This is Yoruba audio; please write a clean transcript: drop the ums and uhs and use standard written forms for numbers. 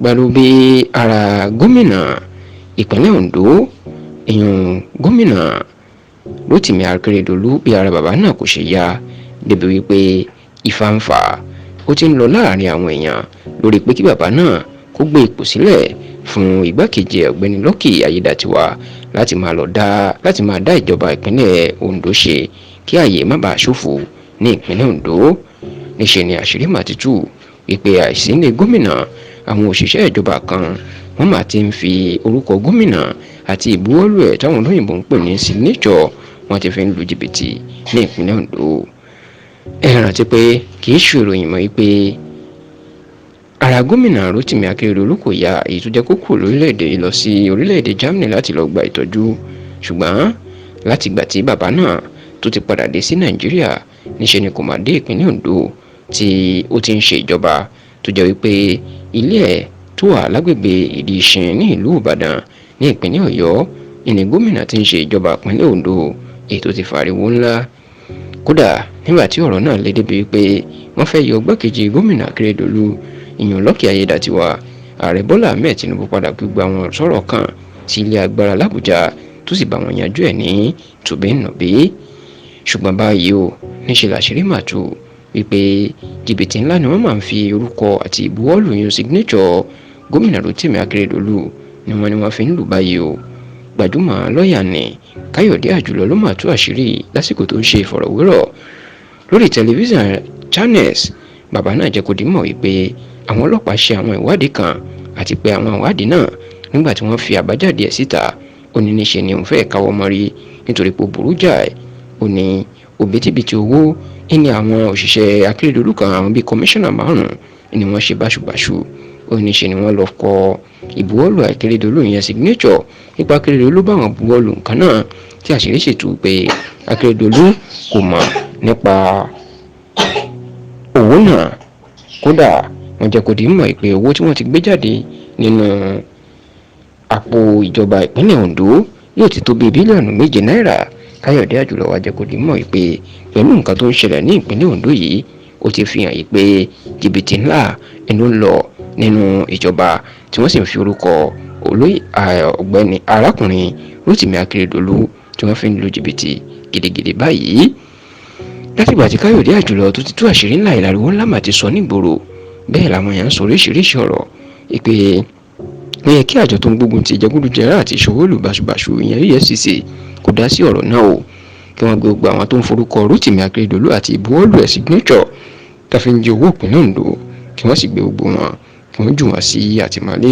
Pẹ̀lú bí ara gómìnà ìpínlẹ̀ Ondo, ìyún gómìnà Rotimi Akeredolu, bí ara bàbá náà kò ṣe yá débi wípé ìfàǹfà ó ti ń lọ láàrin àwọn èèyàn lórí pé kí bàbá náà kó gbé ipò sílẹ̀ fún igbákejì ẹ̀, ọ̀gbẹ́ni Lucky Ayédàtiwà, láti máa dá ìjọba ìpínlẹ̀ Ondo ṣe, kí ààyè má bàa ṣòfò ní ìpínlẹ̀ Ondo. Níṣẹ́ ni àṣírí mà ti tú wípé àìsí ní gómìnà, àwọn òṣìṣẹ́ ìjọba kan wọ́n máa ti ń fi orúkọ gómìnà àti ìbuwọ́lù ẹ̀, táwọn olóyìnbó ń pè ní signature, wọ́n ti fi ń lu jìbìtì ní ìpínlẹ̀ Ondo. Ẹ rántí pé kì í ṣe ìròyìn mọ́ wípé ara gómìnà Rotimi Akeredolu kò yá, èyí tó jẹ́ kó kúrò lórílẹ̀‐èdè yìí lọ sí orílẹ̀‐èdè Germany láti lọ gba ìtọ́jú. Ṣùgbọ́n látìgbà tí bàbá náà tó ti padà dé sí Nàìjíríà, níṣẹ́ ni kò má dé ìpínlẹ̀ Ondo tí ó ti ń ṣe ìjọba, tó jẹ́ wípé ilé ẹ̀ tó wà lágbègbè Ìdí Ìṣin ní ìlú Ìbàdàn ní ìpínlẹ̀ Ọ̀yọ́ ìní gómìnà tí ń ṣe ìjọba ìpínlẹ̀ Ondo, èyí tó ti fariwo ńlá. Kódà nígbà tí ọ̀rọ̀ náà lé débi wípé wọ́n fẹ́ yọ igbákejì gómìnà Akérédolú, ìyún Lucky Ayédàtiwà, ààrẹ Bọ́lá Ahmed Tinubu padà gbogbo àwọn sọ̀rọ̀ kan sí ilé agbára l'Àbújá, tó sì bá wọn yanjú ẹ̀ ní tùbínùbí. Ṣùgbọ́n báyìí o, níṣẹ́ làṣírí mà tú wípé jìbìtì ńlá ni wọ́n máa ń fi orúkọ àti ìbuwọ́lù, yún signature gómìnà Rotimi Akeredolu, ni wọ́n fi ń lù báyìí o. Gbajúmọ̀ lọ́ọ̀yà ní Káyọ̀dé Àjùlọ ló máa tú àṣírí lásìkò tó ń ṣe ìfọ̀rọ̀wérọ̀ lórí tẹlifíṣàn Channels. Bàbá náà jẹ́ kó di mọ̀ wípé àwọn ọlọ́pàá ṣe àwọn ìwádìí kan, àti pé àwọn ìwádìí náà, nígbà tí wọ́n fi àbájáde ẹ̀ síta, ó ní níṣe ni òun fẹ́ẹ́ káwọ́ mọ́rí nítorí pé ó burú jáì. Ó ní òbítíbitì owó ní àwọn òṣìṣẹ́ Akérédolú kan, àwọn bíi kọmíṣánná márùn-ún, ni wọ́n ṣe báṣubàṣu. Ó ní ṣe ni wọ́n lọ kọ ìbuwọ́lù Akérédolú, ìyẹn signature, nípa Akérédolú bá wọn buwọ́lù nǹkan náà, tí àṣírí sì tú pé Akérédolú kò mọ̀ nípa owó náà. Kódà wọ́n jẹ́ kó di mọ̀ pé owó tí wọ́n ti gbé jáde nínú àpò ìjọba ìpínlẹ̀ Ondo yóò ti tó bíi bílíọ̀nù 7 náírà. Káyọ̀dé Àjùlọ wá jẹ́ kó di mọ̀ pé pẹ̀lú nǹkan tó ń ṣẹlẹ̀ ní ìpínlẹ̀ Ondo yìí, ó ti fi hàn yìí pé jìbìtì ńlá ẹnu ń lọ nínú ìjọba, tí wọ́n sì ń fi orúkọ olóyè ọ̀gbẹ́ni arákùnrin Rotimi Akeredolu tí wọ́n fi ń lu jìbìtì gidigidi báyìí. Látìgbà tí Káyọ̀dé Àjùlọ tó ti tú àṣírí ńlá, ìlàríwó ńlá mà ti sọ nígboro. Bẹ́ẹ̀ làwọn èèyàn ń sọ oríṣiríṣi ọ̀rọ̀ ìpè ó yẹ kí àjọ tó ń gbógun ti jẹgúdújẹrá àti ìṣòwò ìlú báṣubàṣu, ìyẹn EFCC, kó dá sí ọ̀rọ̀ náà o, kí wọ́n gbé gbogbo àwọn tó ń forúkọ Rotimi Akeredolu àti ìbuwọ́lù ẹ̀, signature, tá fi ń jẹ owó ìpínlẹ̀ Ondo, kí wọ́n sì gbé gbogbo wọn, kí wọ́n jù wọ́n sí àtìmọ́lé.